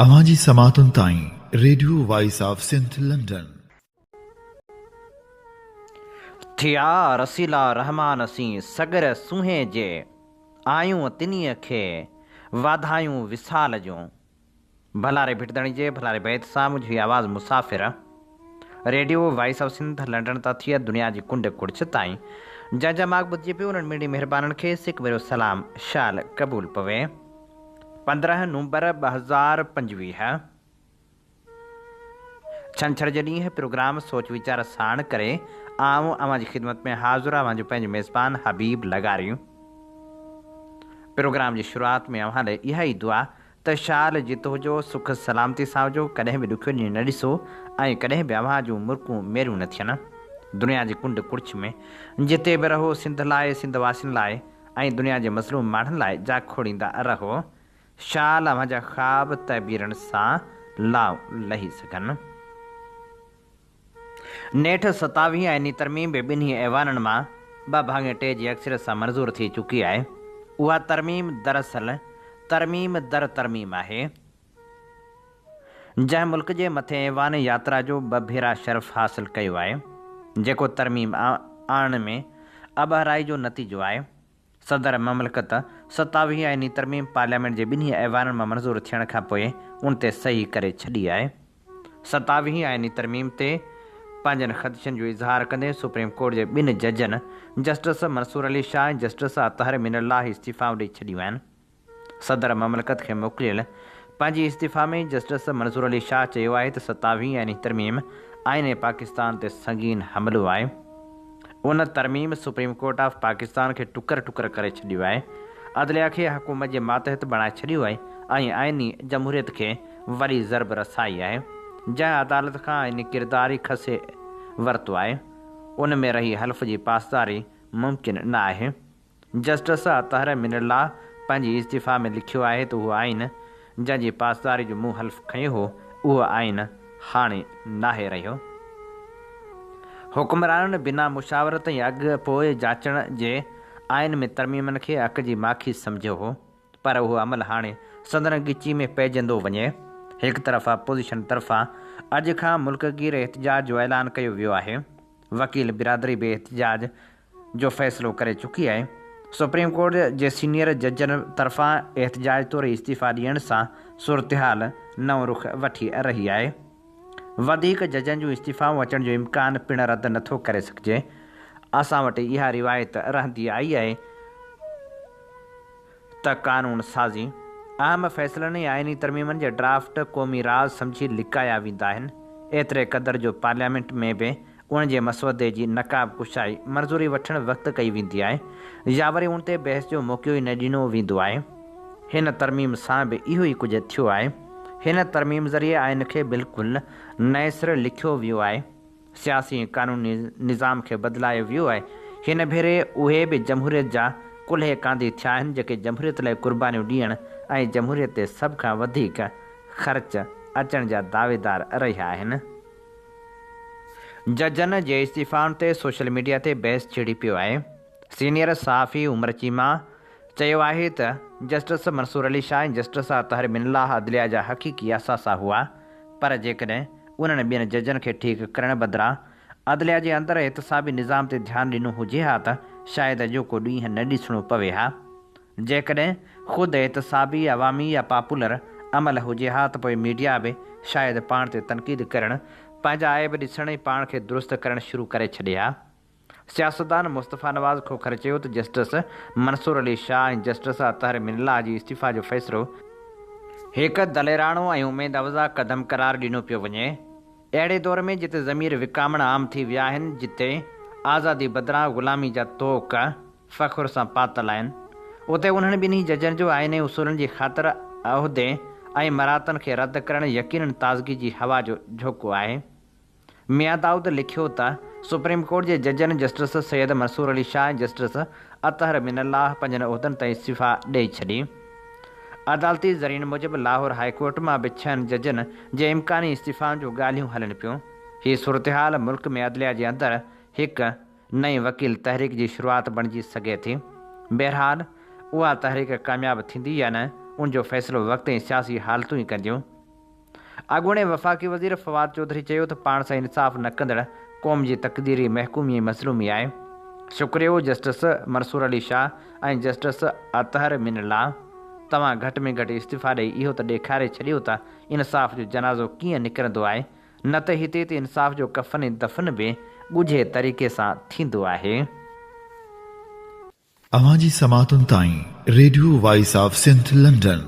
اوهان جي سماعتن تائين radio voice of Sindh London. ٿيا رسيلا رحمان سين سڳر سونهين جي، آيون تنيء کي واڌايون وصال جون. ڀلاري ڀٽ ڌڻي جي ڀلاري بيت سان منهنجي هي آواز مسافر radio voice of Sindh London تان ٿي دنيا جي ڪنڊ ڪڙڇ تائين جنهن جا ماڳ ٻڌجي پيو انهن مڙني مهربانن کي سڪ ڀريو سلام شال قبول پوي. 15 نومبر 2025 ڇنڇر جي ڏينهن پروگرام سوچ ويچار ساڻ ڪري آئون اوهان جي خدمت ۾ حاضر اوهان جو پنهنجو ميزبان حبيب لغاري. پروگرام جي شروعات ۾ اوهان لاء اها ئي دعا ته شال جت هجو، سک سلامتي سان هجو، ڪڏهن به ڏکيو ڏينهن نه ڏسو ۽ ڪڏهن به اوهان جون مرڪون ميريون نه ٿين. دنيا جي ڪنڊ ڪڙڇ ۾ جتي به رهو، سنڌ لاء، سنڌ واسين لاء ۽ دنيا جي مظلوم ماڻهن لاء جاکوڙيندا رهو. شال اوهان جا خواب تعبيرن سان لائون لهي سگهن. نيٺ ستاويهين آئيني ترميم به ٻنهي ايوانن مان ٻه ڀاڱي ٽي جي اڪثريت سان منظور ٿي چڪي آهي. اها ترميم دراصل ترميم در ترميم آهي. جنهن ملڪ جي مٿين ايوان ياترا جو ٻه ڀيرا شرف حاصل ڪيو آهي، جيڪو ترميم آڻڻ ۾ اٻهرائي جو نتيجو آهي. صدر مملڪت ستاويهين آئيني ترميم پارليامينٽ جي ٻنهي ايوانن مان منظور ٿيڻ کانپوء ان تي صحيح ڪري ڇڏي آهي. ستاويهين آئيني ترميم تي پنهنجن خدشن جو اظهار ڪندي سپريم ڪورٽ جي ٻن ججن جسٽس منصور علي شاهه ۽ جسٽس اطهر من الله استعيفائون ڏئي ڇڏيون آهن. صدر مملڪت کي موڪليل پنهنجي استعيفا ۾ جسٽس منصور علي شاهه چيو آهي ته ستاويهين آئيني ترميم آئين پاڪستان تي سنگين حملو آهي. ان ترميم سپريم ڪورٽ آف پاڪستان کي ٽڪر ٽڪر ڪري ڇڏيو آهي، عدليه کي حڪومت جي ماتحت بڻائي ڇڏيو آهي ۽ آئيني جمهوريت کي وڏي ضرب رسائي آهي، جنهن عدالت کان آئيني ڪردار ئي کسي ورتو آهي، ان ۾ رهي حلف جي پاسداري ممڪن نه آهي. جسٽس اطهر من الله پنهنجي استعيفيٰ ۾ لکيو آهي ته اهو آئين جنهن جي پاسداري جو مون حلف کنيو هو، اهو آئين هاڻي ناهي رهيو. حڪمرانن بنا مشاورت ۽ اڳ پوء جاچڻ جي آئين ۾ ترميمن کي اڪ جي ماکي سمجهيو هو، پر اهو عمل هاڻي سندن ڳچي ۾ پئجندو وڃي. هڪ طرف اپوزيشن طرفان اڄ کان ملڪگير احتجاج جو اعلان ڪيو ويو آهي. وڪيل برادري به احتجاج جو فيصلو ڪري چڪي آهي. سپريم ڪورٽ جي سينيئر ججن طرفان احتجاج طور استعيفا ڏيڻ سان صورتحال نئون رخ وٺي رهي آهي. وڌيڪ ججن جون استعيفائون اچڻ جو امڪان پڻ رد نٿو ڪري سگهجي. اسان وٽ اها روايت رهندي آئي آهي ته قانون سازي، اهم فيصلن ۽ آئيني ترميمن جا ڊرافٽ قومي راز سمجهي لڪايا ويندا آهن، ايتري قدر جو پارليامينٽ ۾ به ان جي مسودي جي نقاب ڪشائي منظوري وٺڻ وقت ڪئي ويندي آهي يا وري ان تي بحث جو موقعو ئي نه ڏنو ويندو آهي. هن ترميم سان به اهو ئي ڪجهه ٿيو آهي. هن ترميم ذريعي آئين کي بلڪل نئين سر لکيو ويو آهي. سياسي ۽ قانوني نظام کي بدلايو ويو آهي. هن ڀيري اهي به جمهوريت جا ڪلهي ڪانڌي ٿيا آهن جيڪي جمهوريت لاء قربانيون ڏيڻ ۽ جمهوريت تي سڀ کان وڌيڪ خرچ اچڻ جا دعويدار رهيا آهن. ججن جي استعيفائن تي سوشل ميڊيا تي بحث ڇڙي پيو آهي. سينيئر صحافي عمر چيما چيو آهي ته جسٽس منصور علي شاهه ۽ جسٽس اطهر من الله عدليه جا حقيقي اثاثا هئا پر جيڪڏهن انهن ٻين ججن کي ٺيڪ ڪرڻ بدران عدليه جي اندر احتسابي نظام تي ڌيان ڏنو هجي ها ته شايد اڄوڪو ڏينهن نه ڏسڻو پوي ها. جيڪڏهن خود احتسابي، عوامي يا پاپولر عمل هجي ها ته پوء ميڊيا به شايد پاڻ تي تنقيد ڪرڻ، پنهنجا عيب ڏسڻ ۽ پاڻ کي درست ڪرڻ شروع ڪري ڇڏي ها. سياستدان مصطفيٰ نواز کوکر چيو ته جسٽس منصور علي شاهه ۽ جسٽس اطهر من الله جي استعيفيٰ جو فيصلو هڪ دليراڻو ۽ اميد افزا قدم قرار ڏنو پيو وڃي. اهڙي دور ۾ جتي ضمير وڪامڻ عام ٿي ويا آهن، جتي آزادي بدران غلامي جا طوق فخر سان پاتل آهن، اتي انهن ٻنهي ججن جو آئيني اصولن جي خاطر عهدي ۽ مراعتن کي رد ڪرڻ يقينن تازگي جي هوا جو جهوڪو آهي. ميان دائود لکيو ته سپريم ڪورٽ جي ججن جسٽس سيد منصور علي شاهه ۽ جسٽس اطهر من الله پنهنجن عهدن تان استعيفا ڏئي ڇڏي. عدالتي ذريعن موجب لاهور هاء ڪورٽ مان به ڇهن ججن جي امڪاني استعيفائن جون ڳالهيون هلن پيون. هي صورتحال ملڪ ۾ عدليه جي اندر هڪ نئين وڪيل تحريڪ جي شروعات بڻجي سگهي ٿي. بهرحال اها تحريڪ ڪامياب ٿيندي يا نه ان جو فيصلو وقت ۽ سياسي حالتون ئي ڪنديون. اڳوڻي وفاقي وزير فواد چوڌري چيو ته پاڻ سان انصاف نه ڪندڙ قوم جي تقدير ئي محڪومي ۽ مظلومي آهي. شڪريو جسٽس منصور علي شاهه ۽ جسٽس اطهر من الله توهان گهٽ ۾ گهٽ استعيفا ڏئي اهو ته ڏيکاري ڇڏيو ته انصاف جو جنازو ڪيئن نڪرندو آهي نه ته هتي ته انصاف جو ڪفن ۽ دفن به ڳجهي طريقي سان ٿيندو آهي. اوهان جي سماعتن تائين radio voice of Sindh London.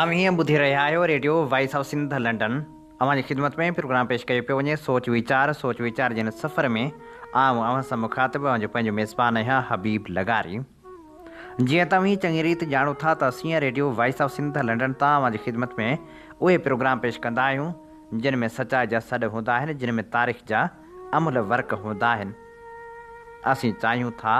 اوهين ٻڌي رهيا آهيو radio voice of Sindh London. اوهان جي خدمت ۾ پروگرام پيش ڪيو پيو وڃي سوچ ويچار سوچ ويچار جي هن سفر ۾ آئون اوهان سان مخاطب اوهان جو پنهنجو ميزبان آهيان حبيب لغاري. جيئن ته اوهين چڱي ريت ڄاڻو ٿا ته اسين radio voice of Sindh London تان اوهان جي خدمت ۾ اهي پروگرام پيش ڪندا آهيون جن ۾ سچائي جا سڏ هوندا آهن جن ۾ تاريخ جا املهه ورق هوندا آهن. اسين چاهيون ٿا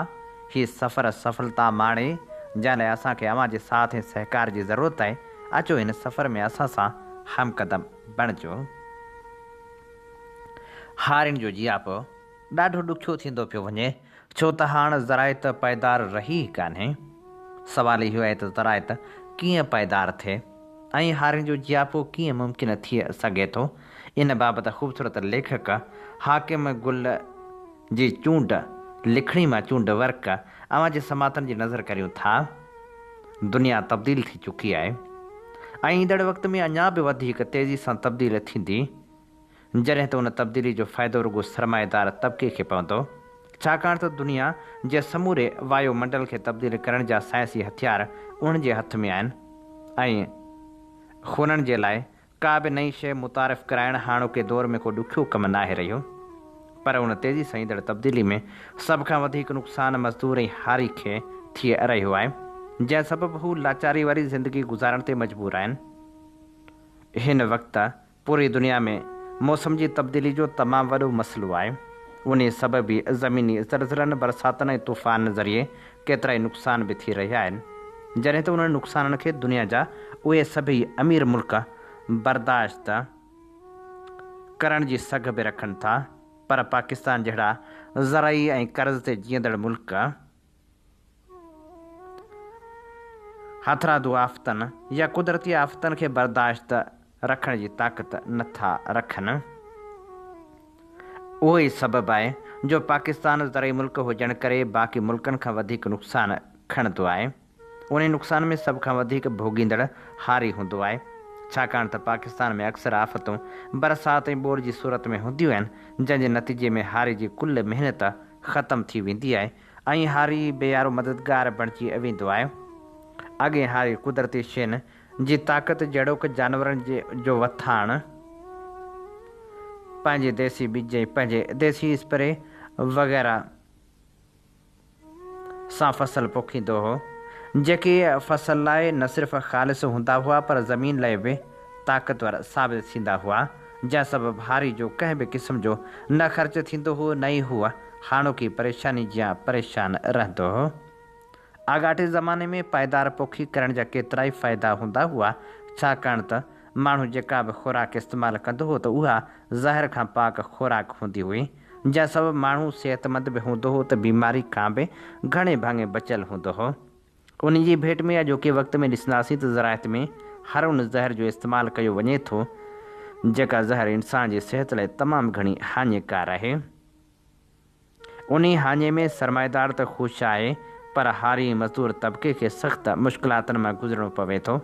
هي سفر سڦلتا ماڻي، جنهن لاء اسان کي اوهان جي ساٿ ۽ سهڪار جي ضرورت آهي. اچو هن سفر ۾ اسان سان همقدم بڻجو. هارين جو جياپو ڏاڍو ڏکيو ٿيندو پيو وڃي، ڇو ته هاڻ زراعت پائيدار رهي ئي ڪانهي. سوال اهو آهي ته زراعت ڪيئن پائيدار ٿئي ۽ هارين جو جياپو ڪيئن ممڪن ٿي سگهي ٿو؟ ان بابت خوبصورت ليکڪ حاڪم گل جي چونڊ لکڻي مان چونڊ ورق اوهان جي سماعتن جي نظر ڪريون ٿا. دنيا تبديل ٿي چڪي آهي ۽ ايندڙ وقت ۾ اڃا به وڌيڪ تيزي سان تبديل ٿيندي. جڏهن ته ان تبديلي جو فائدو رڳو سرمائيدار طبقي کي پوندو، ڇاڪاڻ ته دنيا جي سموري وايو منڊل کي تبديل ڪرڻ جا سائنسي هٿيار انهن جي هٿ ۾ آهن ۽ خونن جي لاء ڪا به نئين شيء متعارف ڪرائڻ هاڻوڪي دور ۾ ڪو ڏکيو ڪم ناهي رهيو. پر ان تيزي سان ايندڙ تبديلي ۾ سڀ کان وڌيڪ نقصان مزدور ۽ هاري کي ٿي رهيو آهي، جنهن سبب هو لاچاري واري زندگي گذارڻ تي مجبور آهن. هن وقت پوري دنيا ۾ موسم جي تبديلي جو تمام وڏو مسئلو آهي. انهي سبب ئي زميني زلزلن، برساتن ۽ طوفانن ذريعي ڪيترائي نقصان به ٿي رهيا آهن. جڏهن ته انهن نقصانن کي دنيا جا اهي سڀئي امير ملڪ برداشت ڪرڻ جي سگهه به رکن ٿا پر پاڪستان جهڙا زرعي ۽ قرض تي جيئندڙ ملڪ هٿرادو آفتن يا قدرتي آفتن کي برداشت رکڻ جي طاقت نه ٿا رکن. اهو ئي سبب آهي جو پاڪستان زرعي ملڪ هجڻ ڪري باقي ملڪن کان وڌيڪ نقصان کڻندو آهي. انهي نقصان ۾ سڀ کان وڌيڪ ڀوڳيندڙ هاري هوندو آهي. ڇاڪاڻ ته پاڪستان ۾ اڪثر آفتون برسات ۽ ٻوڏ جي صورت ۾ هونديون آهن، جنهن جي نتيجي ۾ هاري جي ڪل محنت ختم ٿي ويندي آهي ۽ هاري بي يارو مددگار بڻجي ويندو آهي. اڳي هاري قدرتي شين جي طاقت جهڙوڪ جانورن جو وٿاڻ، پنهنجي ديسي ٻج ۽ پنهنجي ديسي اسپري وغيره سان فصل پوکيندو هو، جيڪي فصل لاء نه صرف خالص هوندا هئا پر زمين لاء به طاقتور ثابت ٿيندا هئا، جنهن سبب هاري جو ڪنهن به قسم جو نه خرچ ٿيندو هو نه ئي هو هاڻوڪي پريشاني جيان پريشان رهندو هو. آڳاٽي زماني ۾ پائيدار پوکي ڪرڻ جا ڪيترائي فائدا هوندا هئا، ڇاڪاڻ ته ماڻهو جيڪا به خوراڪ استعمال ڪندو هو ته اها زهر کان پاڪ خوراڪ هوندي هئي، جنهن سبب ماڻهو صحتمند به هوندو هو ته بيماري کان به گهڻي ڀاڱي بچيل هوندو هو. ان جي ڀيٽ ۾ اڄوڪي وقت ۾ ڏسنداسين ته زراعت ۾ هر ان زهر جو استعمال ڪيو وڃي ٿو، جيڪا زهر انسان جي صحت لاء تمام گهڻي هاڃيڪار آهي. انهي هاڃي ۾ سرمائيدار ته خوش آهي پر هاري ۽ مزدور طبقي کي سخت مشڪلاتن مان گذرڻو پوي ٿو،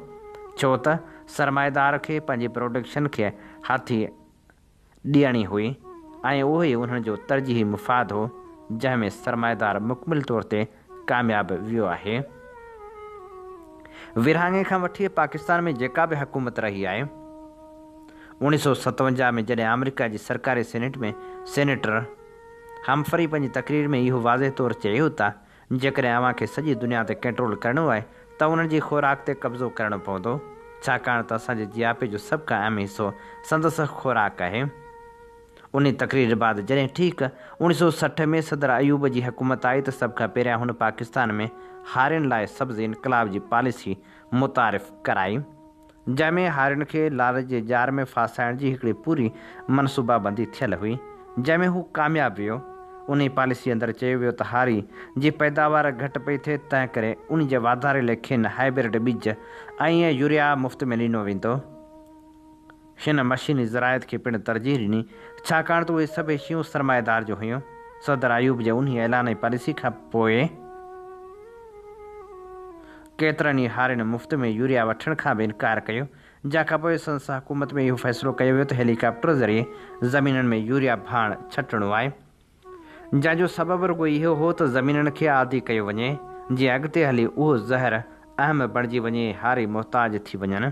ڇو ته سرمائيدار کي پنهنجي پروڊڪشن کي هٿي ڏيڻي هئي ۽ اهو ئي انهن جو ترجيحي مفاد هو، جنهن ۾ سرمائيدار مڪمل طور تي ڪامياب ويو آهي. ورهاڱي کان وٺي پاڪستان ۾ جيڪا به حڪومت رهي آهي، 1957 ۾ جڏهن آمريڪا جي سرڪاري سينيٽ ۾ سينيٽر همفري پنهنجي تقرير ۾ اهو واضح طور چيو ته جيڪڏهن اوهان کي سڄي دنيا تي ڪنٽرول ڪرڻو آهي ته انهن جي خوراڪ تي قبضو ڪرڻو پوندو، ڇاڪاڻ ته اسان جي جياپي جو سڀ کان اهم حصو سندس خوراڪ آهي. انهي تقرير بعد جڏهن ٺيڪ 1960 ۾ صدر ايوب جي حڪومت آئي ته سڀ کان پهريان هن پاڪستان ۾ هارين لاء سبز انقلاب جي پاليسي متعارف ڪرائي، جنهن ۾ هارين کي لالچ جي ڄار ۾ ڦاسائڻ جي هڪڙي پوري منصوبابندي ٿيل هئي، جنهن ۾ هو ڪامياب ويو. انهي پاليسي اندر چيو ويو ته هاري جي پيداوار گهٽ پئي ٿئي، تنهن ڪري انهي جي واڌاري لاء کين هائبرڊ ٻج ۽ يوريا مفت ۾ ڏنو ويندو. هن مشيني زراعت کي پڻ ترجيح ڏني، ڇاڪاڻ ته اهي سڀئي شيون سرمائيدار جون هيون. صدر ايوب جي انهي اعلان ۽ پاليسي کان پوء ڪيترن ئي هارين مفت ۾ يوريا وٺڻ کان به انڪار ڪيو، جنهن کان پوء سندس حڪومت ۾ اهو فيصلو ڪيو ويو ته هيليڪاپٽر ذريعي زمينن ۾ يوريا ڀاڻ ڇٽڻو آهي. جنهن جو سبب رڳو اهو هو ته زمينن کي عادي ڪيو وڃي، جيئن اڳتي هلي اهو زهر اهم بڻجي وڃي ۽ هاري محتاج ٿي وڃن.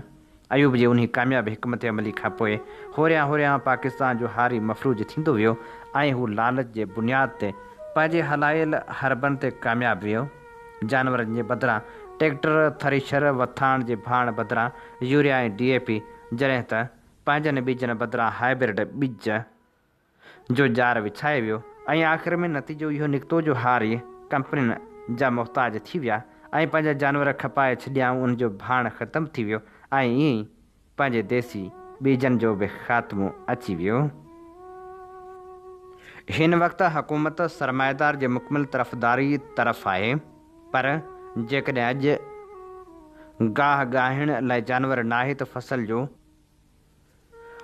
ايوب جي انهي ڪامياب حڪمت عملي کان پوء هوريان هوريان پاڪستان جو هاري مفلوج ٿيندو ويو ۽ هو لالچ جي بنياد تي پنهنجي هلايل حربن تي ڪامياب ويو. جانورن جي بدران ٽيڪٽر، ٿريشر، وٿاڻ جي ڀاڻ بدران يوريا ۽ ڊي اي پي، جڏهن ته پنهنجن ٻجن بدران هائبرڊ ٻج، جو ڄار وڇائي ويو ۽ آخر ۾ نتيجو اهو نڪتو جو هاري ڪمپنين جا محتاج ٿي ويا ۽ پنهنجا جانور کپائي ڇڏيائون ان جو ڀاڻ ختم ٿي ويو ۽ ائين ئي پنهنجي ديسي ٻيجن جو به خاتمو اچي ويو. هن وقت حڪومت سرمائيدار جي مڪمل طرفداري طرف آهي پر جيڪڏهن اڄ گاهه ڳاهڻ لاء جانور ناهي ته فصل جو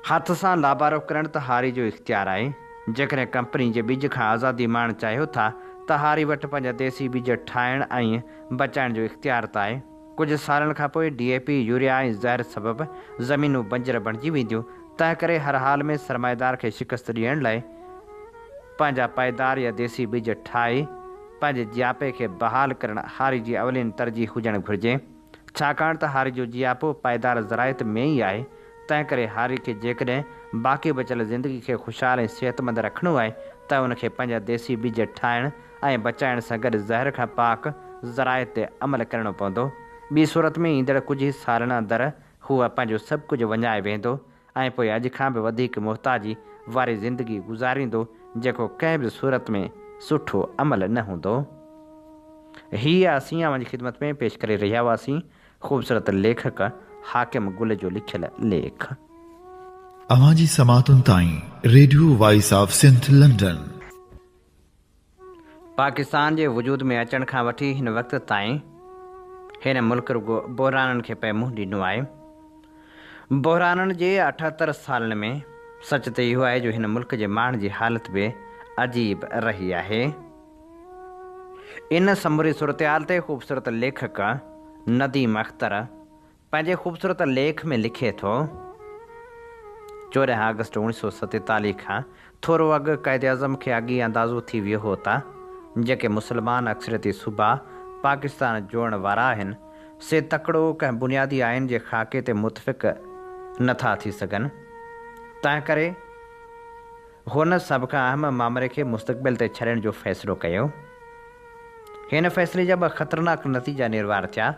هٿ سان لابارو ڪرڻ ته هاري جو اختيار آهي. جيڪڏهن ڪمپني جي ٻج کان آزادي ماڻڻ چاهيو ٿا ته هاري وٽ پنهنجا ديسي ٻج ٺاهڻ ۽ بچائڻ جو اختيار ته آهي. ڪجهه سالن کان پوء ڊي اي پي، يوريا ۽ زهر سبب زمينون بنجر بڻجي وينديون، تنهنڪري هر حال ۾ سرمائيدار کي شڪست ڏيڻ لاء پنهنجا پائيدار يا ديسي ٻج ٺاهي پنهنجي جياپي کي بحال ڪرڻ هاري جي اولين ترجيح هجڻ گهرجي. ڇاڪاڻ ته هاري جو جياپو پائيدار زراعت ۾ ئي آهي، تنهنڪري هاري کي جيڪڏهن باقي بچيل زندگي کي خوشحال ۽ صحتمند رکڻو آهي ته ان کي پنهنجا ديسي ٻج ٺاهڻ ۽ بچائڻ سان گڏ زهر کان پاڪ زراعت تي عمل ڪرڻو پوندو. ٻي صورت ۾ ايندڙ ڪجهه ئي سالن اندر هو پنهنجو سڀ ڪجهه وڃائي ويهندو ۽ پوء اڄ کان به وڌيڪ محتاجي واري زندگي گذاريندو جيڪو ڪنهن به صورت ۾ سٺو عمل نه هوندو. هي اسين اوهان جي خدمت ۾ پيش ڪري رهيا هئاسين خوبصورت ليکڪ حاڪم گل جو لکيل ليک. اوهان جي سماعتن تائين radio voice of Sindh London. Pakistan جي وجود ۾ اچڻ کان وٺي هن وقت تائين هن ملڪ رڳو بحرانن کي پئي منهن ڏنو آهي. بحرانن جي 78 سالن ۾ سچ ته اهو آهي جو هن ملڪ جي ماڻهن جي حالت به عجيب رهي آهي. ان سموري صورتحال تي خوبصورت ليکڪ نديم اختر پنهنجي خوبصورت ليک ۾ لکي ٿو، 14 آگسٽ 1947 کان ٿورو اڳ قائداعظم کي اڳ ئي اندازو ٿي ويو هو ته جيڪي مسلمان اڪثريتي صوبا پاڪستان جوڙڻ وارا آهن، سي تڪڙو ڪنهن بنيادي آئين جي خاڪي تي متفق نه ٿا ٿي سگهن. تنهنڪري هن سڀ کان اهم مامري کي مستقبل تي ڇڏڻ جو فيصلو ڪيو. هن فيصلي جا ٻه خطرناڪ نتيجا نروار ٿيا.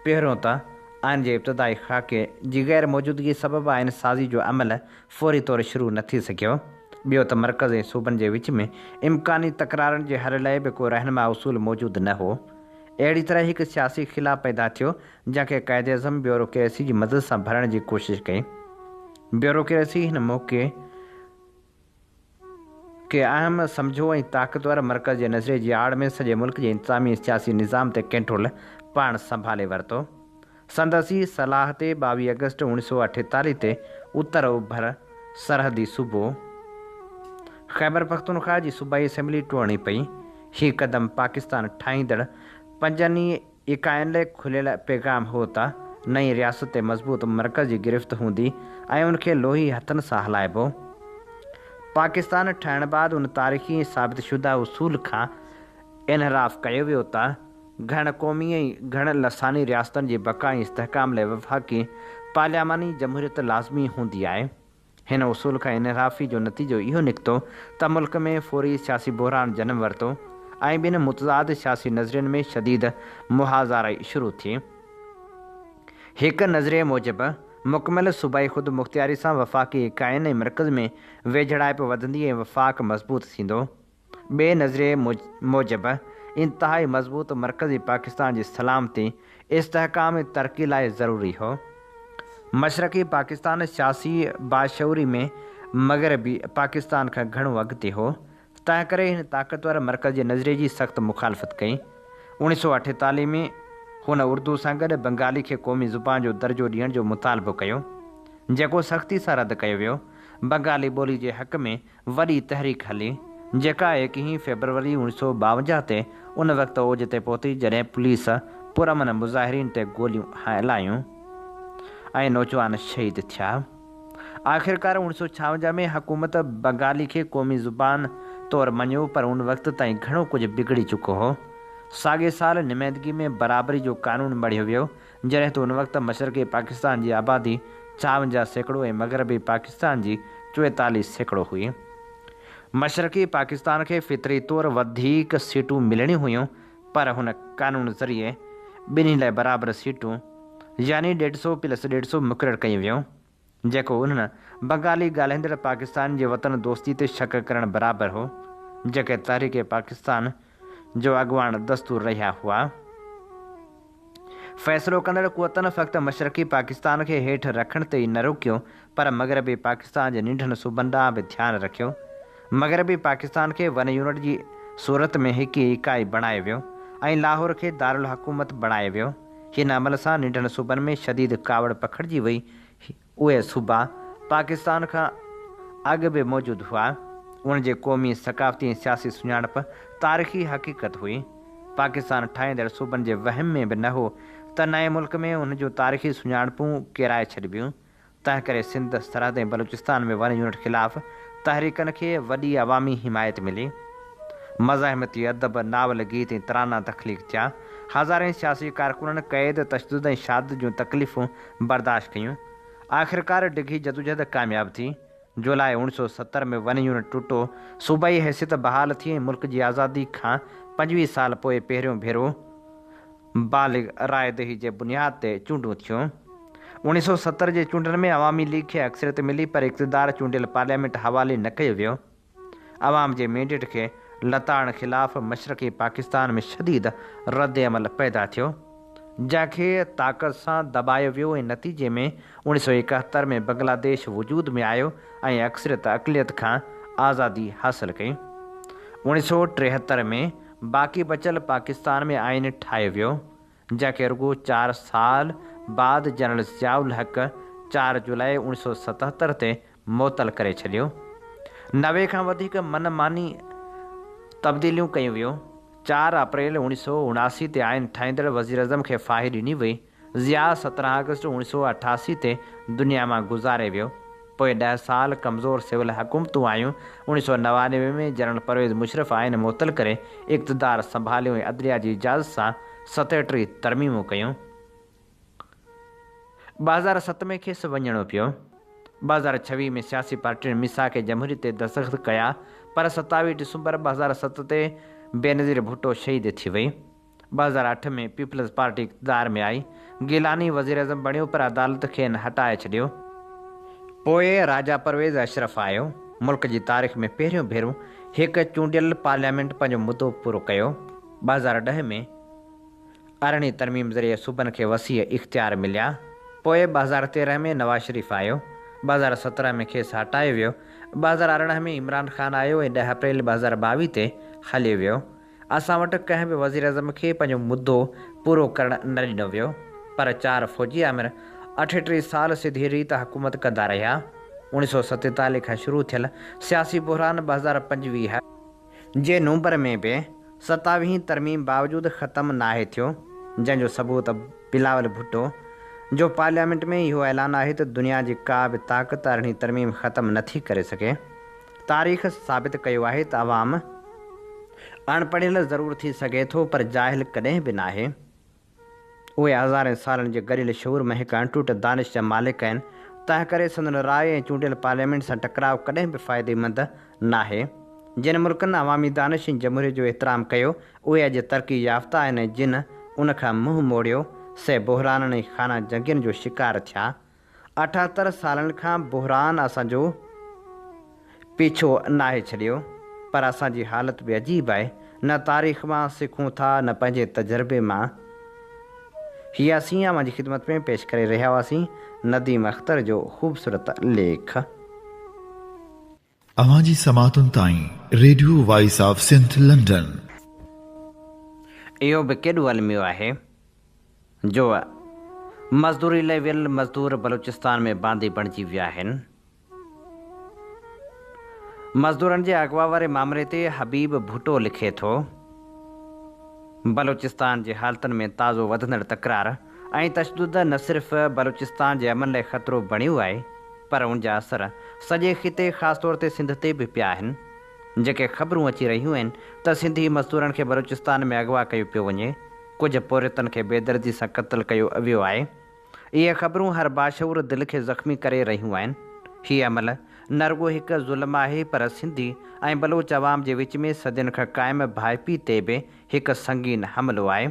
پهريون ته آئين جي ابتدائي خاڪي جي غير موجودگي سبب آئين سازي جو عمل فوري طور شروع نه ٿي سگهيو. ٻيو ته مرڪز ۽ صوبن جي وچ ۾ امڪاني تڪرارن جي حل لاء به ڪو رهنما اصول موجود نه هو. اهڙي طرح هڪ سياسي خلا پيدا ٿيو، جنهن کي قائداعظم بيوروڪريسي جي مدد سان ڀرڻ جي ڪوشش ڪئي. بيوروڪريسي هن موقعي کي اهم سمجهيو ۽ طاقتور مرڪز جي نظريي جي آڙ ۾ سڄي ملڪ جي انتظامي ۽ سياسي نظام تي ڪنٽرول پاڻ سنڀالي ورتو. سندس ئي صلاح تي 22 آگسٽ 1948 تي اتر اوڀر سرحدي صوبو خيبرپختونخواهه جي صوبائي اسيمبلي ٽوڙڻي پئي. هي قدم پاڪستان ٺاهيندڙ پنجن ئي ايڪاين لاء کليل پيغام هو ته نئين رياست تي مضبوط مرڪز جي گرفت هوندي ۽ ان کي لوهي هٿن سان هلائبو. پاڪستان ٺهڻ بعد ان تاريخي ۽ ثابت شده اصول کان انحراف ڪيو ويو ته گهڻ قومي ۽ گهڻ لساني رياستن جي بقا ۽ استحڪام لاء وفاقي پارلياماني جمهوريت لازمي هوندي آهي. هن اصول کان انحرافي جو نتيجو اهو نڪتو ته ملڪ ۾ فوري سياسي بحران جنم ورتو ۽ ٻن متضاد سياسي نظرين ۾ شديد محاذارائي شروع ٿي. هڪ نظريي موجب، مڪمل صوبائي خود مختياري سان وفاقي ايڪاين ۽ مرڪز ۾ ويجهڙائپ وڌندي ۽ وفاق مضبوط ٿيندو. ٻئي نظريي موجب، انتهائي مضبوط مرڪزي پاڪستان جي سلامتي، استحڪام ۽ ترقي لاء ضروري هو. مشرقي پاڪستان سياسي باشعوري ۾ مغربي پاڪستان کان گهڻو اڳتي هو، تنهنڪري هن طاقتور مرڪز جي نظريي جي سخت مخالفت ڪئي. 1948 ۾ هن اردو سان گڏ بنگالي کي قومي زبان جو درجو ڏيڻ جو مطالبو ڪيو. جيڪو سختي سان رد ڪيو ويو. بنگالي ٻولي جي حق ۾ وڏي تحريڪ هلي، جيڪا ايڪيهين فيبروري اوڻيھ سؤ ٻاونجاھ تي ان وقت اوج تي پهتي جڏهن پوليس پرامن مظاهرين تي گوليون هلايون ۽ نوجوان شهيد ٿيا. آخرڪار اوڻيھ سؤ ڇاونجاھ ۾ حڪومت بنگالي کي قومي زبان طور مڃيو پر ان وقت تائين گهڻو ڪجهه بگڙي چڪو هو. ساڳئي سال نمائندگي ۾ برابري جو قانون مڙهيو ويو جڏهن ته ان وقت مشرقي پاڪستان جي آبادي 56% ۽ مغربي پاڪستان جي 44% هئي. مشرقي پاڪستان کي فطري طور وڌيڪ سيٽون ملڻيون هيون پر هن قانون ذريعي ٻنهي لاء برابر سيٽون يعني ڏيڍ سئو پلس ڏيڍ سئو مقرر ڪيون ويون جيڪو انهن بنگالي ڳالهائيندڙ پاڪستان جي وطن دوستي تي شڪ ڪرڻ برابر هو، جيڪي تحريڪ پاڪستان جو اڳواڻ دستور رهيا هئا. فيصلو ڪندڙ قوتن فقط مشرقي پاڪستان کي هيٺ رکڻ تي ئي نه روڪيو پر مغربي پاڪستان جي ننڍن صوبن ڏانهن به ڌيان رکيو. مغربي پاڪستان کي ون يونٽ جي صورت ۾ هڪ ئي اڪائي بڻايو ويو ۽ لاهور کي دارالحڪومت بڻايو ويو. هن عمل سان ننڍن صوبن ۾ شديد ڪاوڙ پکڙجي وئي. اهي صوبا پاڪستان کان اڳ به موجود هئا. انهن جي قومي، ثقافتي ۽ سياسي سڃاڻپ تاريخي حقيقت هئي. پاڪستان ٺاهيندڙ صوبن جي وهم ۾ به نه هو ته نئين ملڪ ۾ انهن جون تاريخي سڃاڻپون ڪيرائي ڇڏبيون. تنهنڪري سنڌ، سرحد ۽ بلوچستان ۾ ون يونٽ خلاف تحريڪن کي وڏي عوامي حمايت ملي. مزاحمتي ادب، ناول، گيت ۽ ترانا تخليق ٿيا. هزارين سياسي ڪارڪنن قيد، تشدد ۽ شهادت جون تڪليفون برداشت ڪيون. آخرڪار ڊگهي جدوجهد ڪامياب ٿي. جولاء اوڻيھ سؤ 70 ۾ ون يونٽ ٽٽو، صوبائي حيثيت بحال ٿي ۽ ملڪ جي آزادي کان 25 سال پوء پهريون ڀيرو بالغ راء دهي جي بنياد تي چونڊون ٿيون. اوڻيھ سؤ 70 جي چونڊن ۾ عوامي ليگ کي اڪثريت ملي پر اقتدار چونڊيل پارليامينٽ حوالي نه ڪيو ويو. عوام جي مينڊيٽ کي لتاڙڻ خلاف مشرقي پاڪستان ۾ شديد ردعمل پيدا ٿيو، جنهن کي طاقت سان دٻايو ويو ۽ نتيجي ۾ اوڻيھ سؤ 71 ۾ بنگلاديش وجود ۾ آيو ۽ اڪثريت اقليت کان آزادي حاصل ڪئي. اوڻيھ سؤ 73 ۾ باقي بچيل پاڪستان ۾ آئين ٺاهيو ويو، جنهن کي رڳو چار سال بعد جنرل ضياء الحق چار جولاء اوڻيھ سؤ 77 تي معطل ڪري ڇڏيو. 90 کان وڌيڪ من ماني تبديليون ڪيون ويون. چار اپريل اوڻيھ سؤ 79 تي آئين ٺاهيندڙ وزيراعظم کي ڦاهي ڏني وئي. ضياء 17 آگسٽ اوڻيھ سؤ 88 تي دنيا مان گذاري ويو. پوء ڏهه سال ڪمزور سول حڪومتون آيون. اوڻيھ سؤ 99 ۾ جنرل پرويز مشرف آئين معطل ڪري اقتدار سنڀاليو ۽ عدليه جي اجازت سان 37 ترميمون ڪيون. 2007 ۾ کيس وڃڻو پيو. 2026 ۾ سياسي پارٽين ميثاق جمهوريت تي دستخط ڪيا پر 27 ڊسمبر 2007 تي بينظير ڀٽو شهيد ٿي وئي. 2008 ۾ پيپلز پارٽي اقتدار ۾ آئي، گيلاني وزيراعظم بڻيو پر عدالت کين هٽائي ڇڏيو. پوء راجا پرويز اشرف آيو. ملڪ جي تاريخ ۾ پهريون ڀيرو هڪ چونڊيل پارليامينٽ پنهنجو مدو پورو ڪيو. 2010 ۾ ارڙهين ترميم ذريعي صوبن کي وسيع اختيار مليا. پوء 2013 ۾ نواز شريف آيو. 2017 ۾ کيس هٽايو ويو. 2018 ۾ عمران خان آيو ۽ 10 اپريل 2022 تي هليو ويو. اسان وٽ ڪنهن به وزيراعظم کي پنهنجو مدو پورو ڪرڻ نه ڏنو ويو پر چار فوجي آمر 38 سال سڌي ريت حڪومت ڪندا رهيا. اوڻيھ سؤ 47 کان شروع ٿيل سياسي بحران 2025 جي نومبر ۾ به ستاويهين ترميم باوجود ختم ناهي ٿيو جنهن جو ثبوت بلاول ڀٽو جو پارليامينٽ ۾ اهو اعلان آهي ته دنيا جي ڪا به طاقت ارڙهين ترميم ختم نٿي ڪري سگهي. تاريخ ثابت ڪيو آهي ته عوام اڻپڙهيل ضرور ٿي سگهي ٿو پر جاهل ڪڏهن به ناهي. اهي هزارين سالن جي گڏيل شعور ۾ هڪ اڻٽوٽ دانش جا مالڪ آهن، تنهنڪري سندن راء ۽ چونڊيل پارليامينٽ سان ٽڪراء ڪڏهن به فائديمند ناهي. جن ملڪن عوامي دانش ۽ جمهوريت جو احترام ڪيو، اهي اڄ ترقي يافته آهن ۽ جن ان کان منهن موڙيو، سي بحرانن ۽ خانه جنگين جو شڪار ٿيا. 78 سالن کان بحران اسان جو پيڇو ناهي ڇڏيو پر اسان جي حالت به عجيب آهي نه تاريخ مان سکون ٿا نه پنهنجي تجربي مان. هي اسين اوهان جي خدمت ۾ پيش ڪري رهيا هئاسين نديم اختر جو خوبصورت ليک. اوهان جي سماعتن تائين radio voice of Sindh London. اهو به ڪيڏو الميو آهي جو مزدوري لاء ويل مزدور بلوچستان ۾ باندي بڻجي ويا آهن. مزدورن جي اغوا واري مامري تي حبيب ڀٽو لکي ٿو، بلوچستان جي حالتن ۾ تازو وڌندڙ تڪرار ۽ تشدد نه صرف بلوچستان جي امن لاء خطرو بڻيو آهي پر ان جا اثر سڄي خطي خاص طور تي سنڌ تي به پيا آهن. جيڪي خبرون اچي رهيون آهن ته سنڌي مزدورن کي بلوچستان ۾ اغوا ڪيو پيو وڃي، ڪجهه پورهيتن کي بيدردي سان قتل ڪيو ويو آهي. اهي خبرون هر باشعور دل کي زخمي ڪري رهيون آهن. هي عمل نه رڳو هڪ ظلم آهي پر سنڌي ۽ بلوچ عوام جي وچ ۾ صدين کان قائم ڀائپي تي به هڪ سنگين حملو آهي.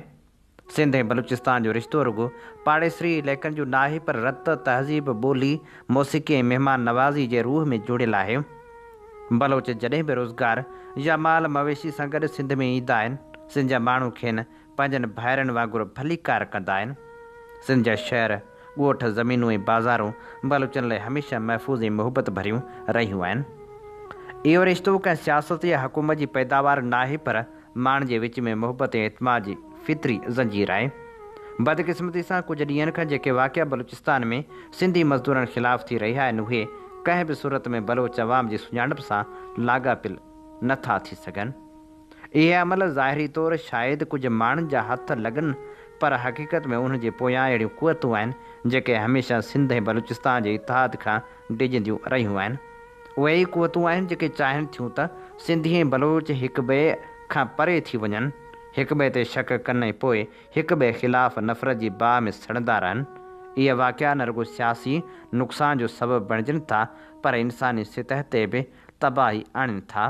سنڌ ۽ بلوچستان جو رشتو رڳو پاڙيسري علائقن جو ناهي پر رت، تهذيب، ٻولي، موسيقي ۽ مهمان نوازي جي روح ۾ جڙيل آهي. بلوچ جڏهن به روزگار يا مال مويشي سان گڏ سنڌ ۾ ايندا آهن، سنڌ جا ماڻهو کين پنهنجن ڀائرن وانگر ڀليڪار ڪندا آهن. سنڌ جا شهر، ڳوٺ، زمينون ۽ بازارون بلوچن لاء هميشه محفوظ ۽ محبت ڀريون رهيون آهن. اهو رشتو ڪنهن سياست يا حڪومت جي پيداوار ناهي پر ماڻهن جي وچ ۾ محبت ۽ اعتماد جي فطري زنجير آهي. بدقسمتي سان ڪجهه ڏينهن کان جيڪي واقعا بلوچستان ۾ سنڌي مزدورن خلاف ٿي رهيا آهن اهي ڪنهن به صورت ۾ بلوچ عوام جي سڃاڻپ سان لاڳاپيل نٿا ٿي سگهن. اهي عمل ظاهري طور شايد ڪجهه ماڻهن جا هٿ لڳن پر حقيقت ۾ انهن جي پويان اهڙيون قوتون آهن جيڪي هميشه سنڌ ۽ بلوچستان جي اتحاد کان ڊڄنديون رهيون آهن. اهي ئي قوتون آهن جيڪي چاهين ٿيون ته سنڌي ۽ بلوچ هڪٻئي کان پري ٿي وڃن، هڪٻئي تي شڪ ڪن ۽ پوء هڪٻئي خلاف نفرت جي باهه ۾ سڙندا رهن. اهي واقعا نه رڳو سياسي نقصان جو سبب بڻجن ٿا پر انساني سطح تي به تباهي آڻين ٿا.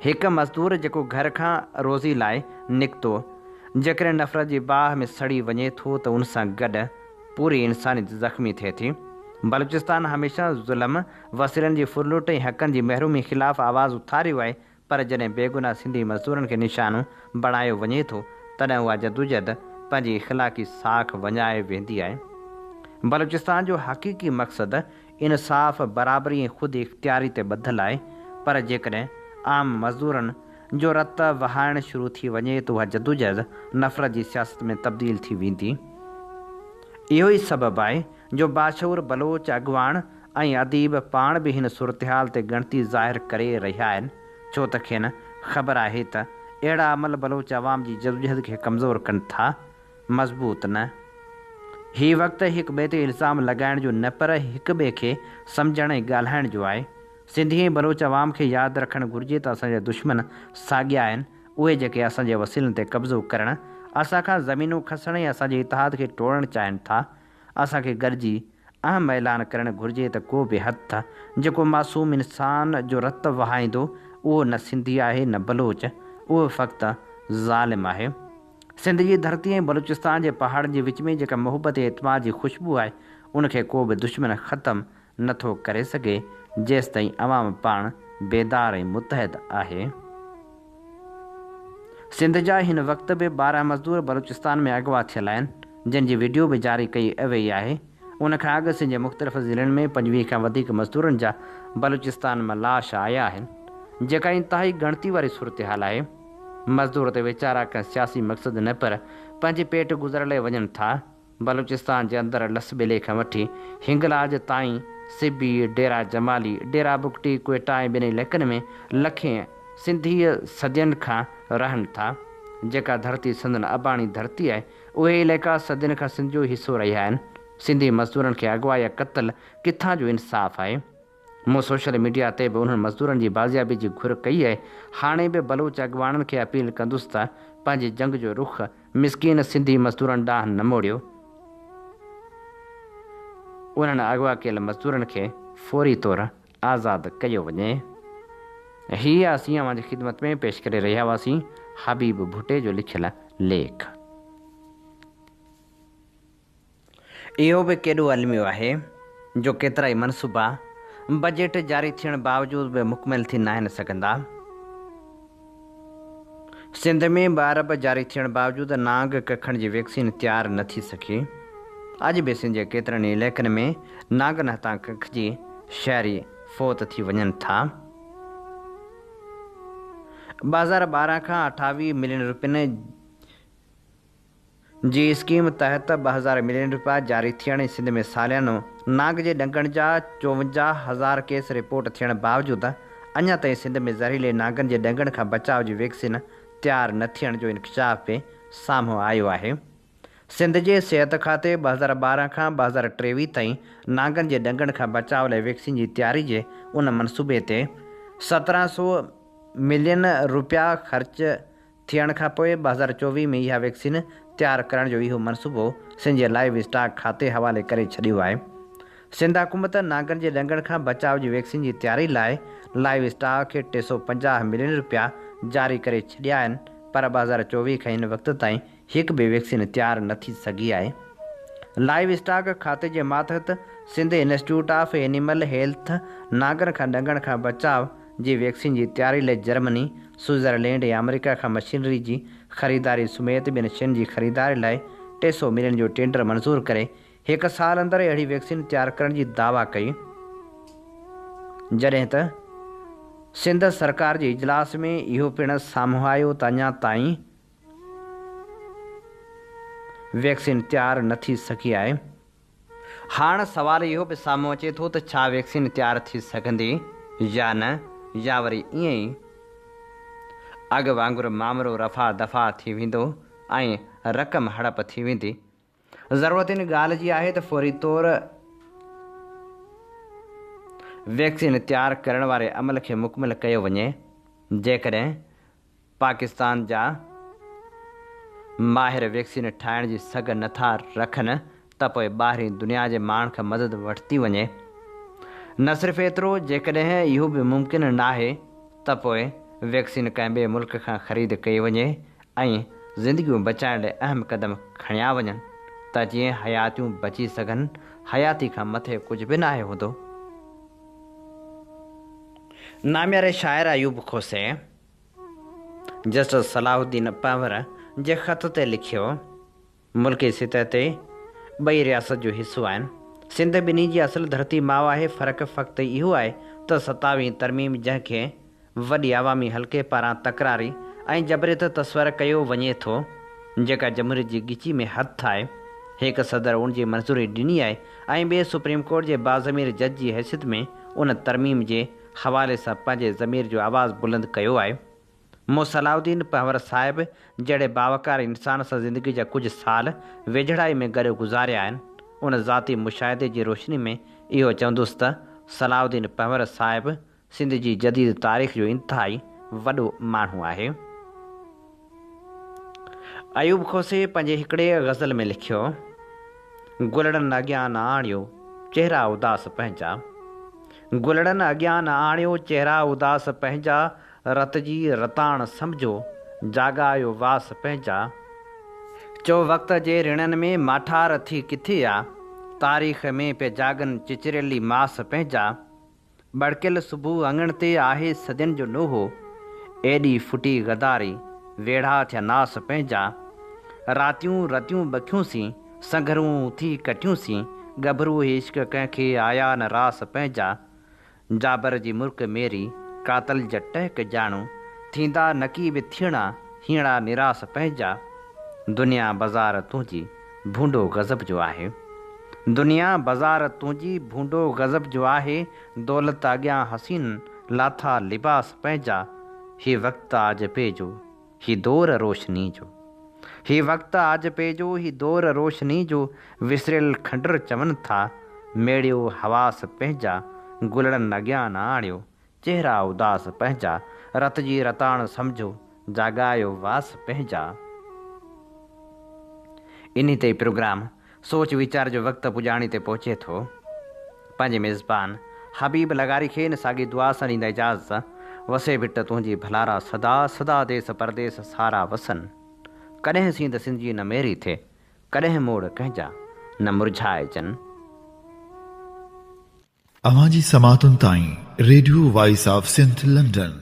هڪ مزدور جيڪو گهر کان روزي لاء نڪتو، جيڪڏهن نفرت جي باهه ۾ سڙي وڃي ٿو ته ان سان گڏ پوري انسانيت زخمي ٿئي ٿي. بلوچستان هميشه ظلم، وسيلن جي ڦرلٽ ۽ حقن جي محرومي خلاف آواز اٿاريو آهي پر جڏهن بيگناهه سنڌي مزدورن کي نشانو بڻايو وڃي ٿو تڏهن اها جدوجهد پنهنجي اخلاقي ساک وڃائي ويندي آهي. بلوچستان جو حقيقي مقصد انصاف، برابري ۽ خود اختياري تي ٻڌل آهي پر جيڪڏهن عام مزدورن جو رت وهائڻ شروع ٿي وڃي ته اها جدوجهد نفرت جي سياست ۾ تبديل ٿي ويندي. اهو ئي سبب آهي جو باشعور بلوچ اڳواڻ ۽ اديب پاڻ به هن صورتحال تي ڳڻتي ظاهر ڪري رهيا آهن ڇو ته کين خبر آهي ته اهڙا عمل بلوچ عوام جي جدوجهد کي ڪمزور ڪن ٿا. مضبوط نه. هي وقت هڪ ٻئي تي الزام لڳائڻ جو نه پر هڪ ٻئي کي سمجهڻ ۽ ڳالهائڻ جو آهي. سنڌي ۽ بلوچ عوام کي ياد رکڻ گهرجي ته اسان جا دشمن ساڳيا آهن، اهي جيڪي اسان جي وسيلن تي قبضو ڪرڻ، اسان کان زمينون کسڻ ۽ اسان جي اتحاد کي ٽوڙڻ چاهين ٿا. اسان کي گڏجي اهم اعلان ڪرڻ گهرجي ته ڪو به هٿ جيڪو معصوم انسان جو رت وهائيندو اهو نه سنڌي آهي نه بلوچ، اهو فقط ظالم آهي. سنڌ جي ڌرتي ۽ بلوچستان جي پهاڙن جي وچ ۾ جيڪا محبت ۽ اعتماد جي خوشبو آهي، ان کي ڪو به دشمن ختم نه ٿو ڪري سگهي، جيستائين عوام پاڻ بيدار ۽ متحد آهي. سنڌ جا هن وقت به 12 مزدور بلوچستان ۾ اغوا ٿيل آهن، جن جي وڊيو به جاري ڪئي وئي آهي. ان کان اڳ سنڌ جي مختلف ضلعن ۾ 25 کان وڌيڪ مزدورن جا بلوچستان مان لاش آيا آهن، جيڪا انتهائي ڳڻتي واري صورتحال آهي. مزدور ته ويچارا ڪنهن سياسي مقصد نه پر پنهنجي پيٽ گذر لاء وڃن ٿا. بلوچستان جي اندر لس ٻيلي کان وٺي هنگلاج تائين، سبي، ڊيرا جمالي، ڊيرا بگٽي، ڪوئيٽا ۽ ٻين علائقن ۾ لکين سنڌي صدين کان رهن ٿا. جيڪا ڌرتي سندن اباڻي ڌرتي آهي، اهي علائقا صدين کان سنڌ جو حصو رهيا آهن. سنڌي مزدورن کي اغوا يا قتل ڪٿان جو انصاف آهي؟ مون سوشل ميڊيا تي به انهن مزدورن جي بازيابي جي گهر ڪئي آهي، هاڻي به بلوچ اڳواڻن کي اپيل ڪندس ته پنهنجي جنگ جو رخ مسڪين سنڌي مزدورن ڏانهن نه موڙيو، انهن اغوا ڪيل مزدورن کي فوري طور آزاد ڪيو وڃي. هي اسين اوهان جي خدمت ۾ پيش ڪري رهيا هئاسين حبيب ڀٽي جو لکيل ليک. اهو به ڪيڏو الميو آهي جو ڪيترائي منصوبا بجيٽ جاري ٿيڻ باوجود به مڪمل ٿي ناهن سگهندا. سنڌ ۾ ٻه ارب جاري ٿيڻ باوجود نانگ ڪکڻ جي ويڪسين تيار نه ٿي سگهي. اڄ به سنڌ جي ڪيترن ئي علائقن ۾ نانگن هٿان ڪکجي شهري فوت ٿي وڃن ٿا. 2012 کان 28 ملين روپين جي اسڪيم تحت 2000 ملين رپيا جاري ٿيڻ ۽ سنڌ ۾ ساليانو نانگ جي ڏنگڻ جا 54 هزار ڪيس رپورٽ ٿيڻ باوجود اڃا تائين سنڌ ۾ زهريلي نانگن جي ڏنگڻ کان بچاء جي ويڪسين تيار نه ٿيڻ جو انڪشاف به سامهون آيو آهي. سنڌ جي صحت کاتي 2012 کان 2023 تائين نانگن جي ڏنگڻ کان بچاء لاء ويڪسين جي تياري جي ان منصوبي تي 17 سو ملين رپيا خرچ ٿيڻ کانپوء 2024 ۾ اها ويڪسين تيار ڪرڻ جو اهو منصوبو سنڌ جي لائيو اسٽاڪ کاتي حوالي ڪري ڇڏيو آهي. سنڌ حڪومت نانگن جي ڏنگڻ کان بچاء جي ويڪسين جي تياري لاء لائيو اسٽاڪ کي 350 ملين رپيا جاري ڪري ڇڏيا آهن پر 2024 کان هن وقت تائين هڪ به ويڪسين تيار نه ٿي سگهي آهي. لائيو اسٽاڪ کاتي جي ماتحت Sindh institute of animal health نانگن کان ڏنگڻ کان بچاء جي ويڪسين جي تياري لاء جرمني، سوئٽزرلينڊ ۽ آمريڪا کان مشينري جي خريداري سميت ٻين شين جي خريداري لاء 300 ملين جو ٽينڊر منظور ڪري هڪ سال اندر اهڙي ويڪسين تيار ڪرڻ جي دعويٰ ڪئي. جڏهن ته سنڌ سرڪار جي اجلاس ۾ اهو پڻ سامهون آيو ته اڃا تائين ويڪسين تيار نه ٿي سگهي آهي. هاڻ سوال اهو به سامهون اچي ٿو ته ڇا ويڪسين تيار ٿي سگهندي يا نه يا وري ائين ئي اڳ وانگر مامرو رفع دفع ٿي ويندو ۽ رقم هڙپ ٿي ويندي. ضرورت ان ڳالهه جي آهي ته فوري طور ويڪسين تيار ڪرڻ واري عمل کي مڪمل ڪيو وڃي. جيڪڏهن پاڪستان جا ماهر ويڪسين ٺاهڻ جي سگهه نه ٿا رکن ته پوء ٻاهرين دنيا جي ماڻهن کان مدد ورتي وڃي. نه صرف ايترو جيڪڏهن اهو به ممڪن ناهي ته پوء ويڪسين ڪنهن ٻئي ملڪ کان خريد ڪئي وڃي ۽ زندگيون بچائڻ لاء اهم قدم کڻيا وڃن ته جيئن حياتيون بچي سگهن، حياتي کان مٿي ڪجهه به ناهي هوندو. نامياري شاعر ايوب کوسي جسٽس صلاح الدين پنهور جي خط تي لکيو، ملڪي سطح تي ٻئي رياست جو حصو آهن. سنڌ ٻنهي جي اصل ڌرتي ماء آهي، فرق فقط اهو آهي ته ستاويهين ترميم جنهن کي وڏي عوامي حلقي پاران تڪراري ۽ جبريت تصور ڪيو وڃي ٿو، جيڪا جمهوريت جي ڳچي ۾ هٿ آهي، هڪ صدر ان جي منظوري ڏني آهي ۽ ٻئي سپريم ڪورٽ جي باضمير جج جي حيثيت ۾ ان ترميم جي حوالي سان پنهنجي ضمير جو آواز بلند ڪيو آهي. مون صلاح الدين پنهور صاحب جهڙي باوقار انسان سان زندگي جا ڪجهه سال ويجهڙائي ۾ گڏ گذاريا آهن. ان ذاتي مشاهدي جي روشني ۾ اهو چوندس ته صلاح الدين پنهور صاحب سنڌ جي جديد تاريخ جو انتهائي وڏو ماڻهو آهي. ايوب کوسي پنهنجي هڪڙي غزل ۾ لکيو، گلڙن اڳيان نه آڻيو چهرا اداس پنهنجا، گلڙن اڳيان نه آڻيو چهرا اداس پنهنجا، رت جي رتاڻ سمجهو جاڳايو واس پنهنجا. چو وقت جي رڻن ۾ ماٺار ٿي ڪٿي آ، تاريخ ۾ پيا جاڳن چچريلي ماس پنهنجا. ٻڙڪيل صبح اڱڻ تي آهي صدين جو نوحو، ايڏي ڦٽي غداري، ويڙها ٿيا ناس پنهنجا. راتيون رتيون ٻکيون سين، سنگهرون اٿي ڪٽيون سين، ڳڀرو هي عشق ڪنهن کي آيا نه راس پنهنجا. جابر جي مرڪ ميري، قاتل جا ٽهڪ ڄاڻو، ٿيندا نڪي به ٿيڻا، هينئڙا نراس پنهنجا. دنيا بزار تنهنجي، ڀونڊو غضب جو آهي. دنيا بزار تنهنجي ڀونڊو غضب جو آهي دولت اڳيان حسين لاٿا لباس پنهنجا هي وقت آجپي جو هي دور روشني جو هي وقت آجپي جو هي دور روشني جو وسريل کنڊر چون ٿا ميڙيو حواس پنهنجا گلڙن اڳيان نه آڻيو چهرا اداس پنهنجا، رت جي رتاڻ سمجهو، جاڳايو واس پنهنجا. انهي تي پروگرام سوچ ويچار جو وقت پڄاڻي تي پهچي ٿو. پنهنجي ميزبان حبيب لغاري کي ان ساڳي دعا سان ڏيندا اجازت، وسي ڀٽ تنهنجي ڀلارا سدا سدا ديس پرديس سارا وسن. ڪڏهن سينڌ سنڌ جي نه ميري ٿئي، ڪڏهن موڙ ڪنهن جا نه مرجهائجن. اوهان جي سماعتن تائين radio voice of Sindh London.